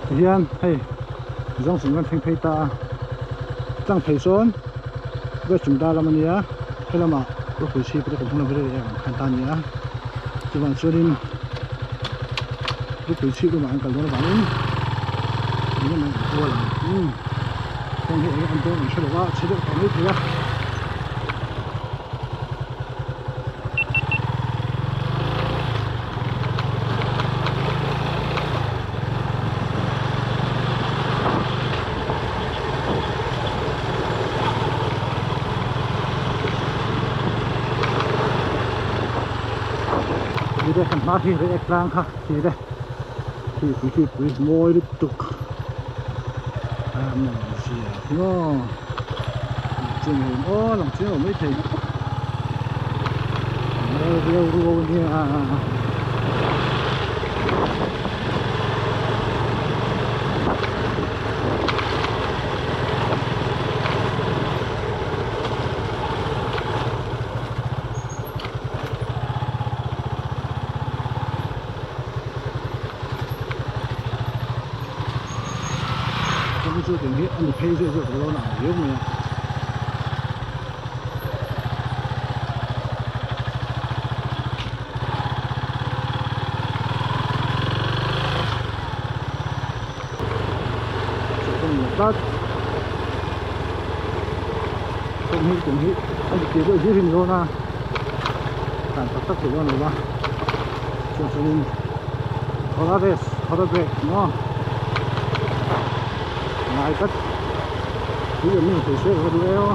Tihian hei junction kan thleng phei ta a tlang phei sawn west chungta lam a nia helamah rawpui chhip te kan hnung lam vel ang khan ta a ni a chuvang chuanin rawpui chhip lamah an kal dawn avangin engemaw an kual ang umm kawng hi enge an dawn an hre lo a chhe deuh tawh mai thei a. Ide kan hma khi reh tlang kha khi le khi pui khi pui mawi lutuk a mawi zia khi maw Chiang hi aw lang chiang lo mai thei mawi riau ruau ania. Chu tiang hi a ni phei zeuh zeuh tawh lo a ang riau mai a. Tlat kawng hi tiang hi a ni tir deuh hlir hi ni dawn a dan tak tak theih dawn lo va chuan chuanin thawra rest thawra break maw ngai tlat tui awm in thei se ka duh eo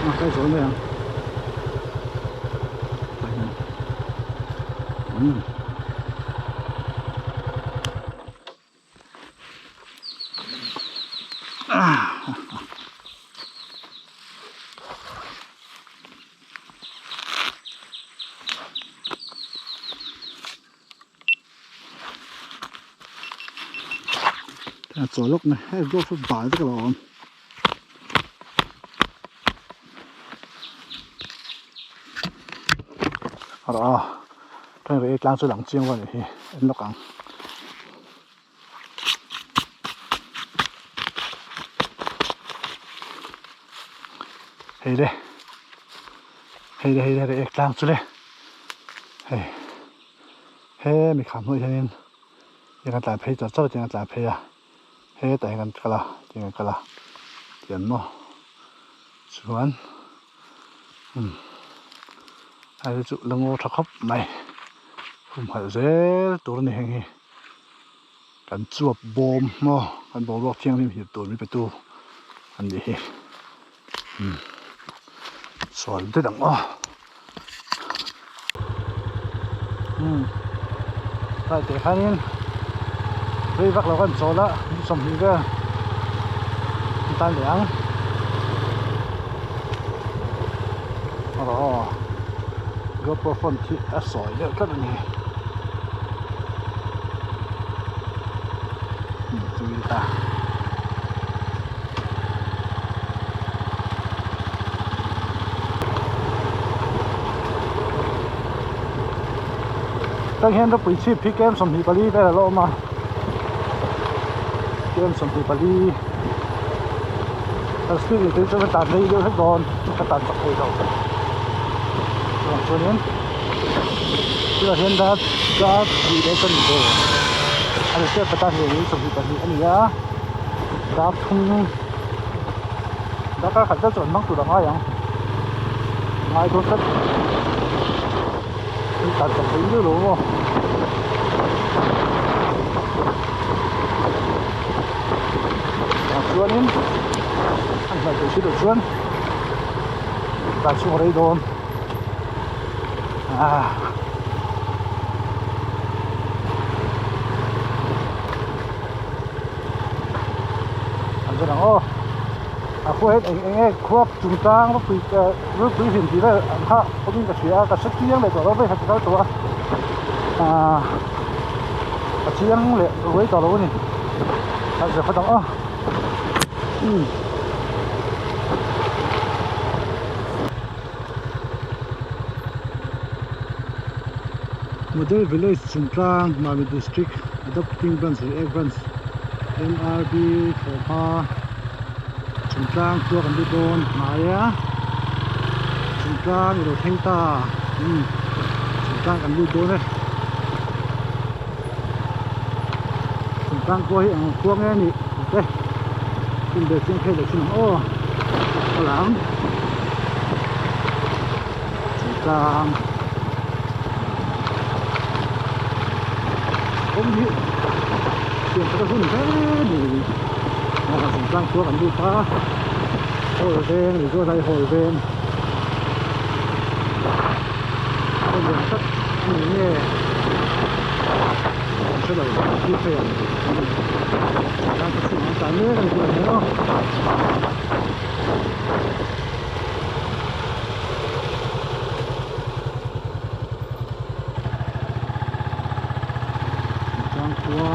a kai zawl mai ang tah hian umm. A chaw lawk na hei dawt chu bal vek a lo awm. A rawh a tlang chu lang chiang vak a nih hi en lawk ang. Hei le hei le hei le reh tlang chu le hei he mi kham hnuai hianin eng a tlan phei char char a tlan phei a hetah hian kan kal a tiang kan kal a tiang maw chuan umm hei te chu la ngaw tha khawp mai humhalh zel tur a ni heng hi. Kan chuap bawm maw kan boruak thianghlim hip tur min petu an nih hi umm sawi det ang aw umm tlai teh khanin rei vak lo kan chawl a ni sawmhnih vel an tan leh ang aw gopro phone khi a sawi deuh tlat a ni. Tang hian ropui chhip hi kem 24 vel a la awm a kem 24 kan speed in tui chuan ka tan rei deuh hlek dawn ka tan chak thei lo chuvang chuanin tunah hian dar dar hnih leh chuan ve a ni chiah pata hnih leh 22 a ni a dar thum darkar khat vel chu an hmang tur a ngai ang ngai dawn tlat hei tan chak thei viau lo maw. Tah chuanin an hnaih theih si loh chuan tah chhung a rei dawn ah an zawt ang aw a khua hian eng eng nge khua chung tang ropui eh ropui hlim tih vel ang kha awmin ka hria a ka hre chiang leh tawh lo vei khat kal tawh a ah a chiang leh ruai tawh lo a ni a zir phawt ang aw umm. Model Village Chungtlang Mami District Adopting Branch leh Ek Branch MRB thlawhhma Chungtlang khua kan lut dawn hnai a Chungtlang i lo thleng ta umm Chungtlang kan lut dawn e Chungtlang khua hi eng khua nge a nih tih te hun ve chiang phei leh thin ang aw ka la ang Chungtlang kawng hi siam that a hun hle ni Chungtlang khua kan lut a hall veng resort lai hall veng hall lian tak a ni nge kan hre lo thil phei ang Chungtlang khaw chhungah an tlan mek a ni tih ang aw. Tlang khua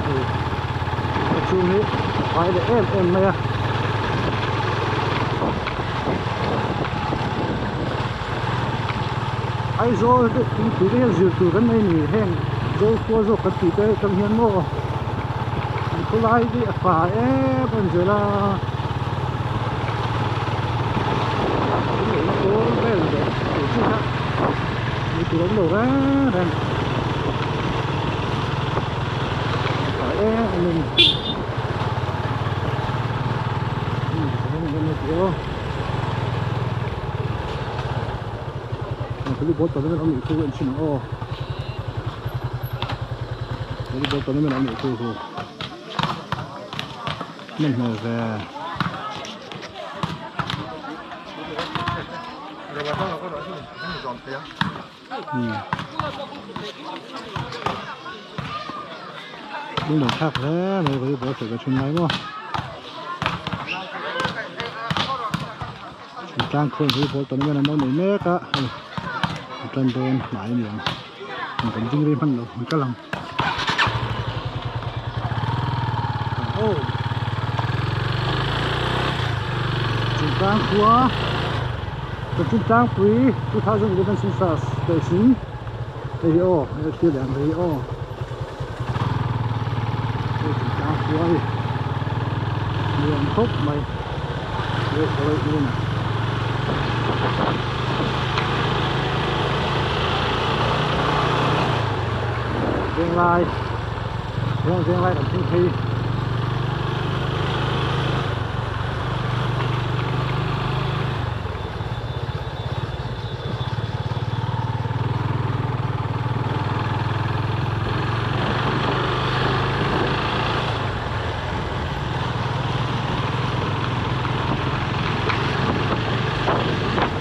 hei a chhung hi a fai leh em em mai a Aizawl te tui te hian zir tur kan nei a ni heng Zawlkhua zawk kan tih te atang hian maw an khawlai hi a fai em em zel a. Vel leh tih chi kha mi tur awm lo reng reng fai em em a ni volleyball tournament awm nih chu en chhin ang aw volleyball tournament awm nih chu hu hman hmel ve. Lung lo thlak hle mai volleyball khelh ve thin lai maw tlang khawn volleyball tournament an lo nei mek a hei an tan dawn hnai a ni ang kan ding rei hman lo an kal ang aw Chungtlang khua Chungtlangpui 2011 census teh sin hei hi aw hei thil leh ang hei hi aw hei Chungtlang khua hi nuam khawp mai hei kawlawih hmun ah. Venglai veng venglai kan thleng phei.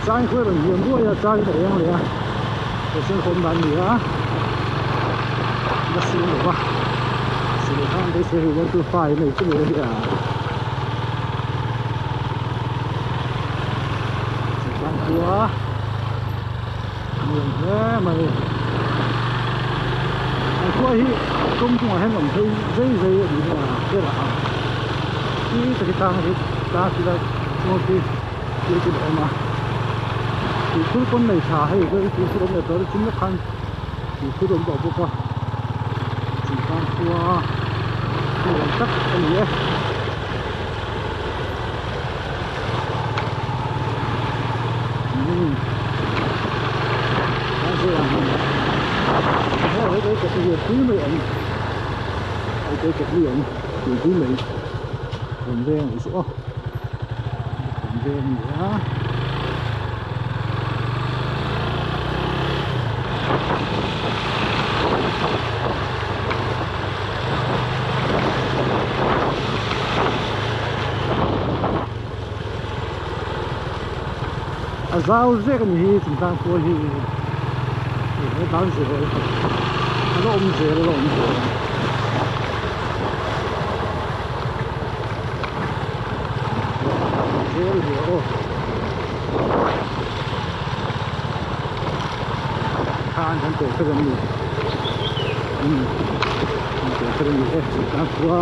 Chang khuai rawn hiam ruai a chang in a eng leh a pathian kawm dan ni a la siam lo va silai khan beisei hei 1 2 5 mai chu mai a chutah khua nuam hle mai an khua hi kawng chungah hian awm phei zai zai a ni a ber a khi taki tlang hi tlang khi la chhung khi thil chu a awm a tuikhur pawn nei tha hei chu tuikhur awm leh tawh a chung lawk khan tuikhur awm tawh bawk a chungtang khua nuam tak a ni e. A zau zek a ni hi chungtlang khua hi he tan zel a la awm zel a la awm zel zel a ni aw khan kan teh kher an ni umm kan teh kher a ni e chungtlang khua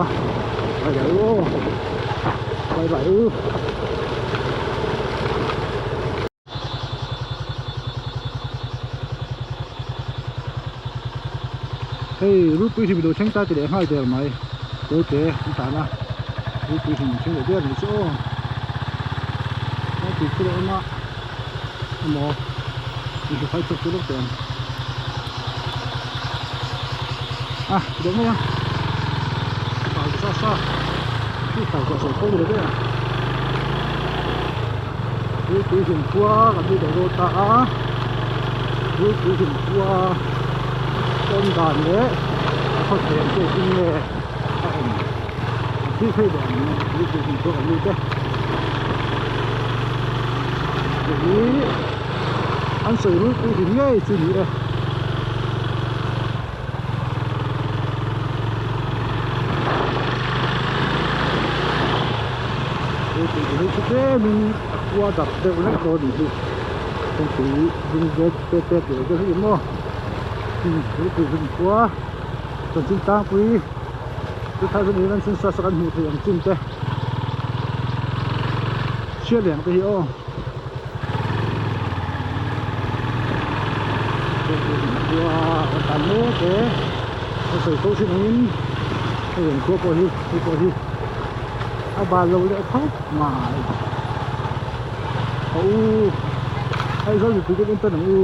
bye bye u aw bye bye u. Hei rulpui hlim ilo thleng ta ti leh nghal der mai tawite an tan a rulpui hlim thleng leh der mai chu aw tlangpui thil a awm a emaw inhru fai chhuak tur lawk teh ang a ti deuh mai a fai sa sa khi fai zawh sawi fo ni lo ber ang rulpui hlim khua kan lut leh dawn ta a rulpui hlim khua awm dan leh a khawthleng te engtin nge a awm a thil phei leh ang rulpui hlim khua kan lut e hei hi an sawi rulpui hlim ngei chu ni e. Tui chu tlemin a khua darh deuh lek dawn anih hi kawngpui ding vel pet pet leh deuh hi maw tui hlim khua chanchin tlangpui 2006 a kan hmuh theih ang chin te chhiat leh ang te hi aw. Khua a tan mek e a sawi fo thin angin hei an khua pawh hi hei pawh hi a bal lo leh khawp mai a u Aizawl mipui te en tawn ang u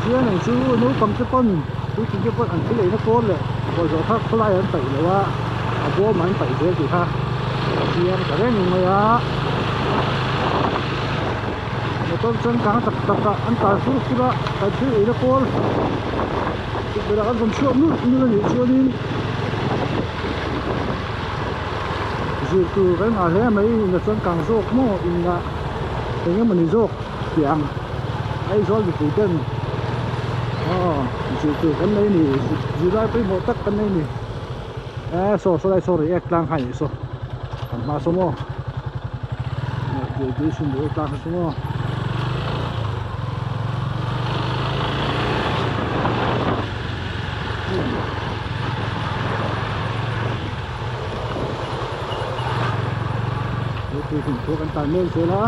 chuan ang chu naupang te pawn puitling te pawn an thil eina kawl leh bawlhhlawh kha khawlai an paih lo a a bawm an paih zel tih kha a chiang ta reng mai a motor changkang tak tak ah an tlan fur fur a kan thil eina kawl tukverh ah kan rawn chhuak nulh nulh a nih chuanin zir tur kan ngah hle mai inla changkang zawk maw inla eng emawni zawk tih ang Aizawl mipui ten aw zir tur kan nei a ni zirlai pawimawh tak kan nei a ni eh saw saw lai saw react tlang kha a nih saw kan hma saw maw react tlang kha saw maw. Tui hlim pawh kan tan mek zel a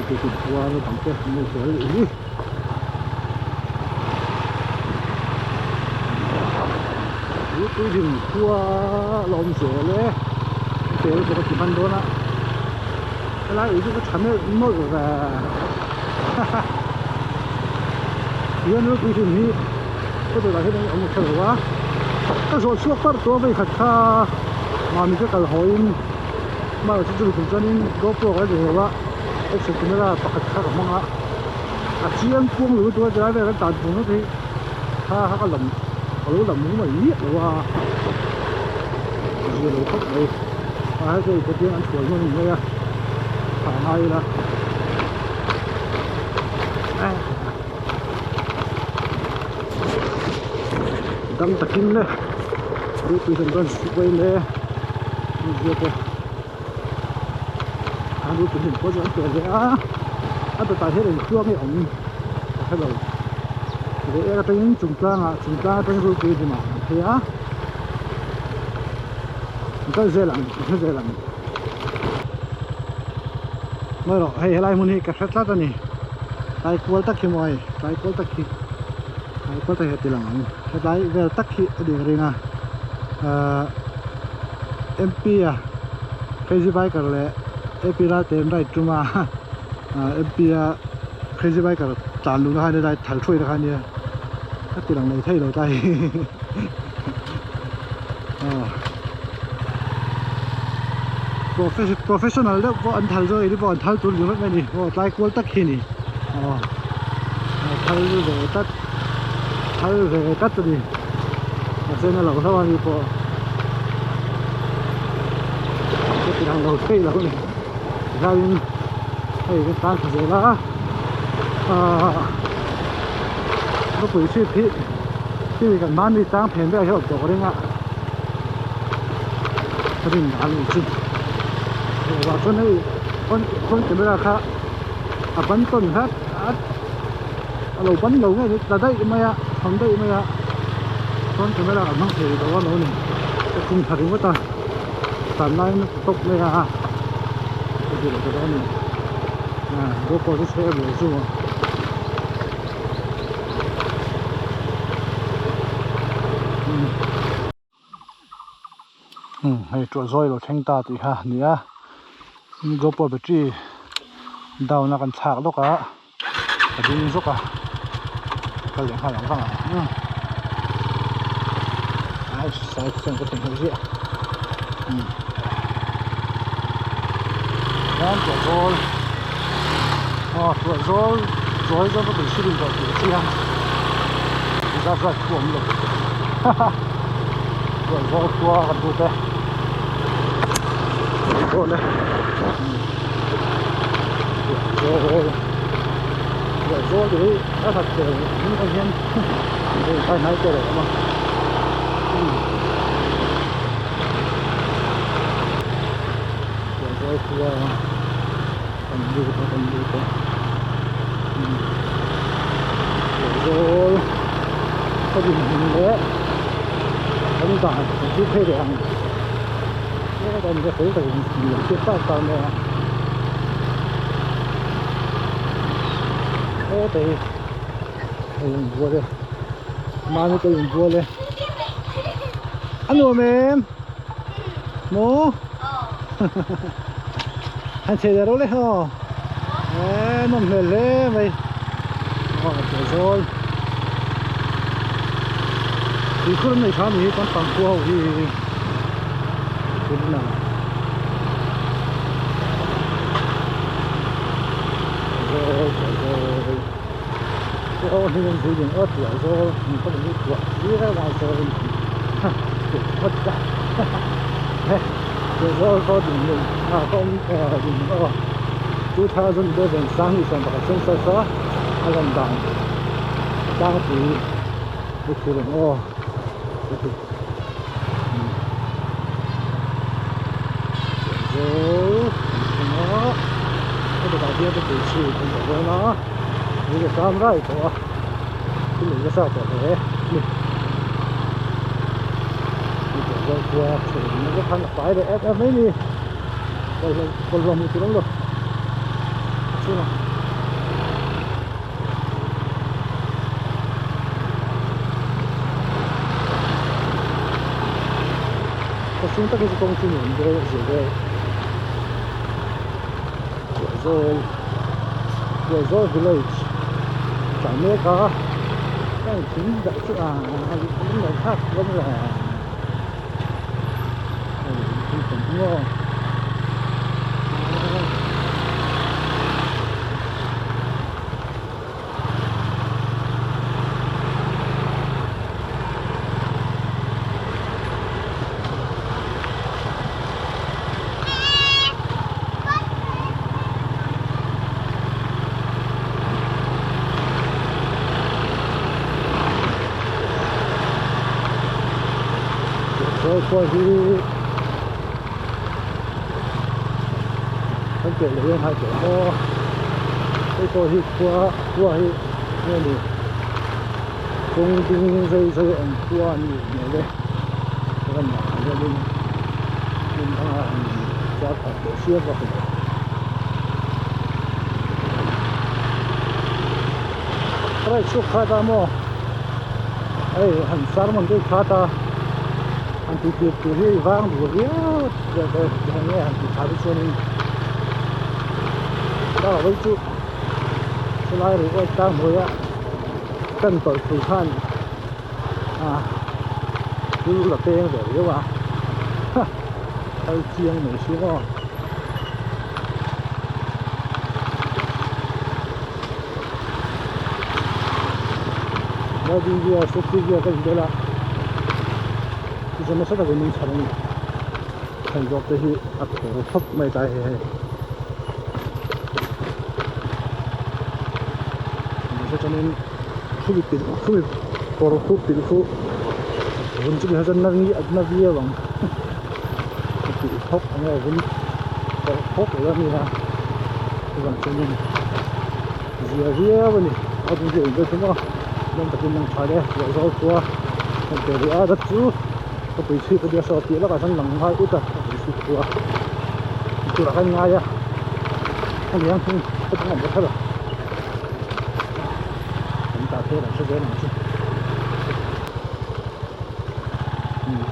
tui hlim khua naupang te an lo tel leh hi tui hlim khua a la awm zel e tel bawk a ti hman dawn a helai ui chu ka tha melh mawlh ve haha hian ropui hlim hi ka dawrah hian a awm kher lo a ka zawh chhuak parh tawh a vei khat kha mami ka kal haw in mahse chu chumi tum chuanin GoPro ka la nei lo a action camera pakhat kha ka hmang a a chiang kuang lo lutuk a tilai vel kan tan vung vek hi kha kha ka lam ka lo lam mai miah lo a zir lo khawp mai a hei te hian an thual hman a ni mai a thah ngai ila dam takin le rupui hian rawn suk mai le ziak e an rupui hian pawh chu an pel leh a a dawtah hian engkhua nge awm ka hre lo leh ek atangin chung tlangah chung tlang atangin rupui hlimah an phei a an kal zel ang an hre zel ang mawi rawh hei helai hmun hi ka hre tlat a ni tlai kual tak hi maw hei tlai kual tak hi tlai kual tak hi a ti lang ang hetlai vel tak hi a dik ring a ahh M P a crazy biker leh A P Ralte an ride tum a ahh M P a crazy biker tlan luhna kha ania thal thuaina kha ania a ti lang lo thei lo tlai aw professional deuh pawh an thal zawk ini pawh an thal tur ni ringawt mai a ni aw tlai kual tak hi a ni aw thal ve tlat thal ve tlat a ni mahse na lo hlauh a ni pawh ka ti lang lo thei lo a ni tihianin hei kan tan thla zel a ahh ropui chhip hi khi kan mahni tlang phen velah hian a awm tawh ka ring a ka rin dan anih chu vah chuan hei phone camera kha a ban tawn kha a lo ban lo nge tla daih mai a thawn daih mai a phone camera kan hmang thei lo a lo ni ka tum thla ringawt a. tlan laiin a tlu tawp mai a ka duh loh ta dawn a ni GoPro chu chhe em lo chu. Hei tuah zawi lo thleng ta tih kha a ni a GoPro battery down a kan thlak lawk a a ding zawk a kal leh nghal ang vang ang ai sai chuan ka theihnghilh ziah chuan tuah zawl aw tuah zawl zawi zawk ka tui sirin tawh tih a chiang zat zat thu awm lo haha tuah zawl khua kan lut e tuah zawl e tuah zawl tuah zawl hi a that tel hming ang hian hei hnai hnai te a lo awm a. Tuah zawl khua kan lut a kan lut a tuah zawl khaw dinhmun leh kan dan kan thil phei leh ang he kan fel takin lo hriat tak tak mai a heta hi hei an bual e mahni te in bual e a nuam em maw han chhe leh rawh le haw eee nawm hmel hle mai aw teh zawl tuikhur an nei tha ni hi chuan pangkhua ho hi tunah zawl teh zawl aw hnim an zui ding aw tuah zawl hnim pawh an tuah zir a lai zawl in ha tih phawt a he tuah zawl pawh ding hmun ah ka awm ding hmun aw 2011 sang ni 11 census a a lan dan tlangpui ni thur ang aw tuah zawl kan thleng a heti ah hian ka tui chhip an tawh dawn a tui ka sam rai tawh a thil in nasa tawh hle a ni tuah zawl khua chhun na vek khan a fai leh em em mai a ni bawlhhlawh bawlhhlawh hmuh tur awm lo a chhungah. Ka chhung tak hi chu kawng chu nuam deuh zia deuh Tuahzawl Tuahzawl village tah mek a heng thing dah chu a lung thlak rawng le hei thing tam maw. Sawi hi kan keh leh hian hai teh maw hei pawh hi khua khua hi nge ni kawng ding zai zai ang khua a nih hmel e ka rawn dah ang hianin hmun dangah an char phah teh siam vak lo. Right chhuk khat a maw hei han sermon deuh khat a han tih tir tur hi vang duh viau a nge han tih tha te chuanin car vawi chu chulai rih awih tlang hnuaia kan tawlh thlu khan ah thil la peng ve riau a ha kal chiang mai si maw. Riding gear safety gear ka inbel a tichuan nasa takin min chhan a ni chhan zawk te hi a thaw khawp mai tlai hei hei mahse chuanin khumi pilh khumi kawr khu pilh khu vun chu ni chuan na na viau ang a pilh phawk ang a vun kawr phawk lo a ni a chuvang chuanin zia viau a ni a ding chu inbe thung a lawm takin lang tha le ruah zawl khua kan pe rih a dat chu khawpui chhip a nia saw tih lakah chuan lang nghal ut a. chhip khua ni turah khan ngai a a ni ang thung ka dang awm ta kher a kan tah te kan hre zel ang chu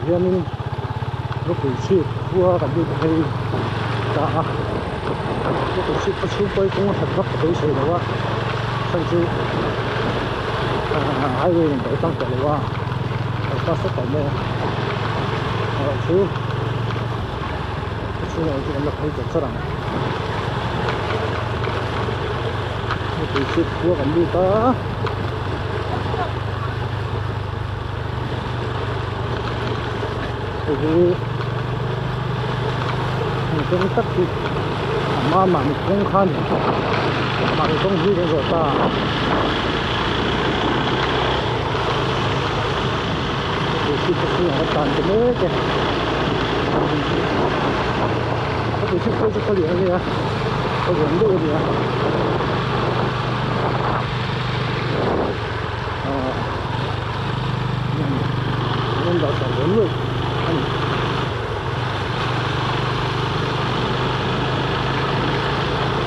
hianin rawpui chhip khua kan lut a hei ta a rawpui chhip khaw chhung pawh hi kawng a that vak ka beisei lo a chhan chu ahh highway in kal tlang tawh lo a kal ta sawt tawh mai a erawh chu khaw chhung erawh chu kan la phei char char ang rawpui chhip khua kan lut a. Hei hi kawng tak hi a hma mahni kawng kha a ni mahni kawng hi kan zawh ta a chhungah kan tlan ta mek e tui chhip chu khawlian a nia khawlian deuh a nia.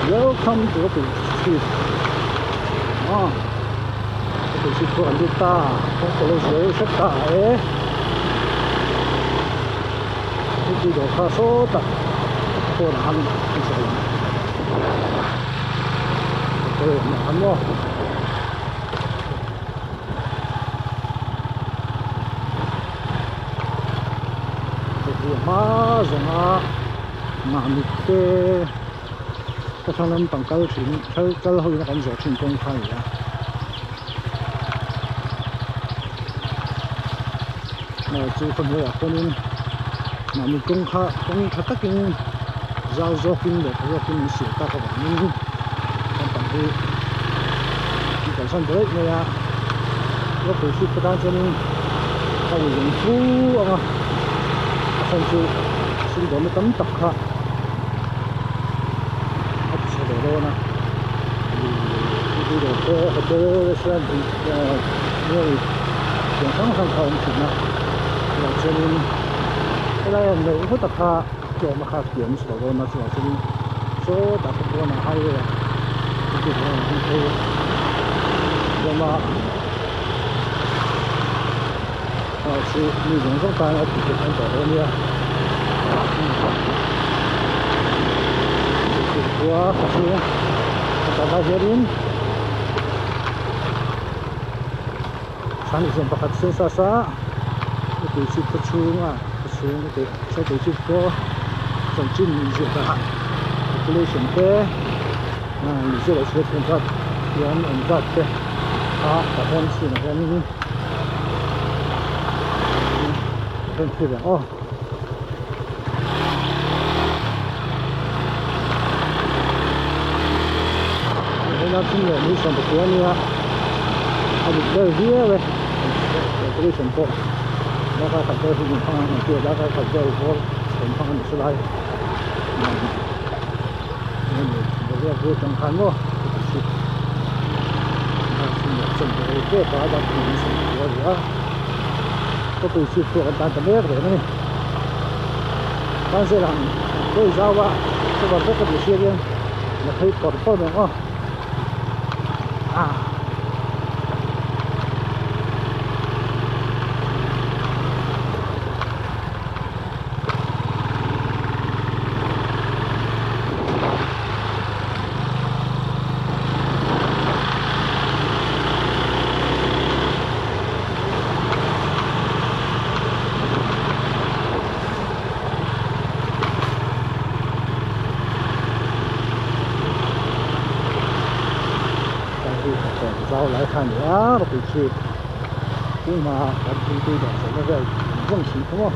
Welcome to the street ah tui chhip pawh an lut ta kawng pawh lo zuai hrep ta e thingpui dawr kha sawtah pawnah khan an chho ang hotel awmna khan maw. Hei hma zawnga mahni te ka thlang lampang kal thin kal kal ho in a kan zawh thin kawng kha a ni a chu khaw hnuaiah pawhin mahni kawng kha kawng tha takin zau zawkin leh tha zawkin an siam tak avangin lampang hi an kalsan ta daih mai a ropui hrik te tan chuanin a ui ang fu ang a a chhan chu sumdawnna tam tak kha a ti chhe ve dawn a ihh te hotel restaurant tiang hrang hrang kha a awm thin a chuvang chuanin helai a neih vut a kha tlawm a kha thiam nasa lo dawn a chuvang chuanin sawtah khaw pawnah highway ah phei tlawm a ah chu mi zawng zawng tan a tih theih an tawh lo ania khua ka chhung a tah lai hianin sangni sawm pakhat census a tui chhip khaw chhunga khaw chhung a tih saw tui chhip khaw chanchin inziah dah population te ah inziah leh chhiar thiam zat hian awm zat te a tah hian screen ah hianin a en thei ang aw. Hena thil leh ni 18 a nia a dik vel viau e calculation pawh darkar khat vel hi min hmang ang tih a darkar khat vel bawr chhawm hmang a ni silai boruak vel atang khan maw khawpui chhip pawh kan tan ta mek reng a ni tan zel ang pawi zau a cover vek a tih hriat hian la phei pawr pawr mai ang aw ah. Zau lai kha a ni a ropui chhip tunah kan thingpui dawr zawhna vel zawng zawng thin kha maw a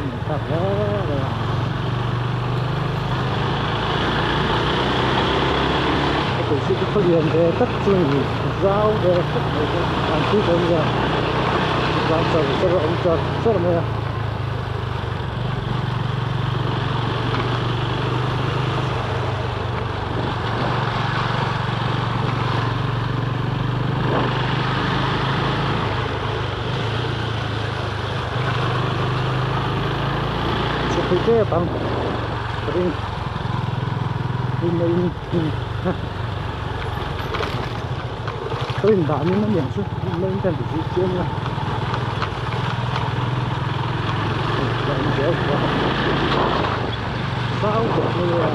in thlak hle mai a. Ropui chhip hi khawlian ve tak chu a ni zau ve khawp mai chu an thui tawh a nia tlan char char a awm char char mai a. tep ang ka ring rin aiin ka rin danin a niang chu rin aiin ka han ti zui chiam a zau tawh mai a.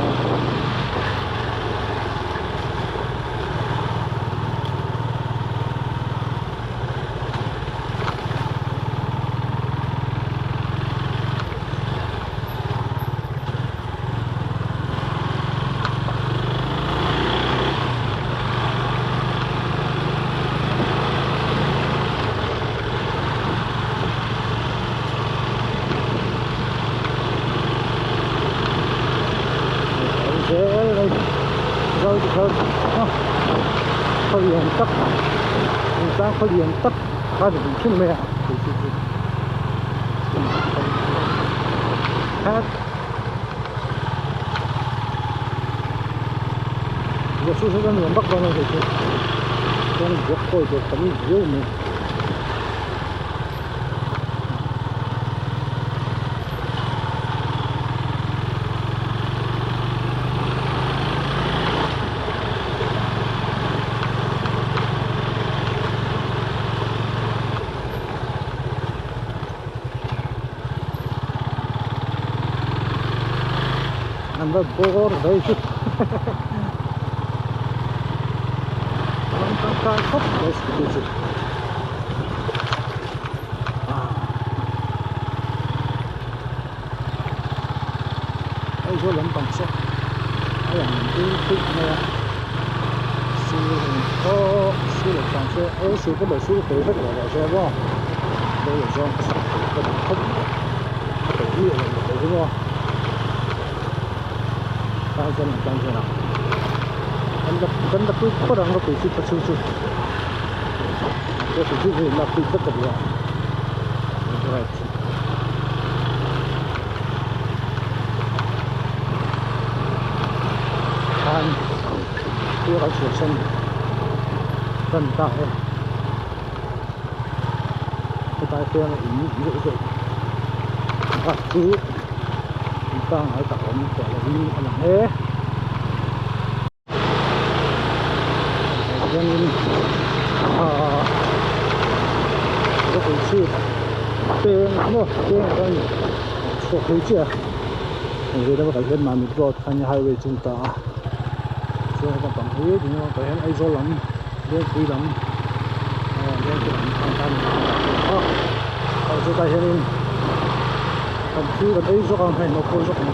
Khaw lian tak thingtlang khaw lian tak kha ni hrim hrim mai a chuan block kawi tur tam viau mai. An va bawr zai chu ram tangkai khawp mai scooty chu. Aizawl lampang saw a lang ding pui mai a sil ang tawk sil ang tlang chu aw sil ka lo sil fel vek lo lo zawk maw lo lo zawng ka sak fel ka duh khawp mai a peih miah lo lo hi maw tan chuan ang tan chuan ang kan la kan la pui phawt ang ropui chu chhung chu lak pui vek ka duh a right. Khan thil kan chhuahsan tan ta e hetlai hian a in zeuh zeuh bak chu in pangngai tak a awm tawh lovin a lang e. Chuanin aaa rawpui chhip peng maw peng a rawn chhuak thei chiah a hei veilam a kal hian Mamit road kha nia highway chu a ni ta a chuan heta bang hi ding lamah hian Aizawl lam Lengpui lam aw Lengpui lam kha an a aw chutah hianin kan thil kan ei zawk ang hei hnawh zawk ang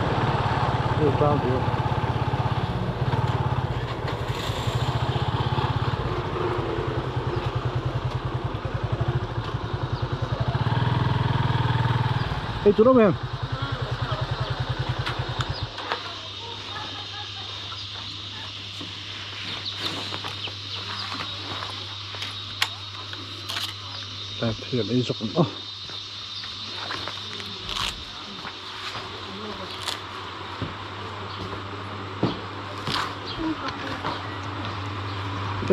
hei tlangpui. Ei tur awm em? Tlai thil an ei zawk ang aw.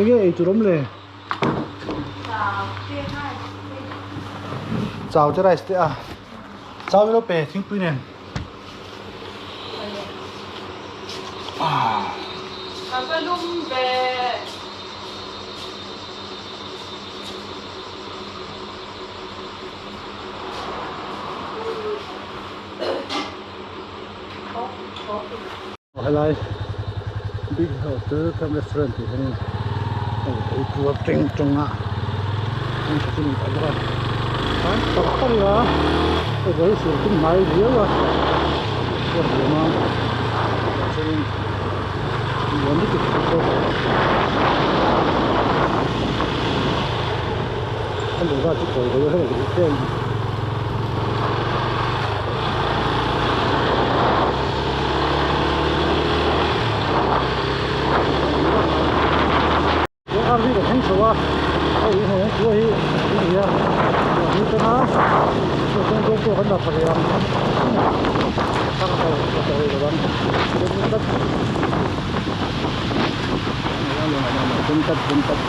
Enge ei tur awm le? Chau te rice te a. Chau ilo pe thingpui nen. Ah. Ka va lum ve. Helai big hotel cum restaurant tih hianin hei ei tur teng tawng a heng tha chu a ni tawh bawk a tlai tak tak ila hei vel sur chu hnai viau a chuan liam a chuanin nuam lutuk bawk a lu zat chu kawi lo hei eng. RV kan thleng chho a hei in hmuh chu hi a ni a hi tana chuan kawng pawh kan dah tha ve ang thar ho ka sawi lo ang tum tlat tum tlat.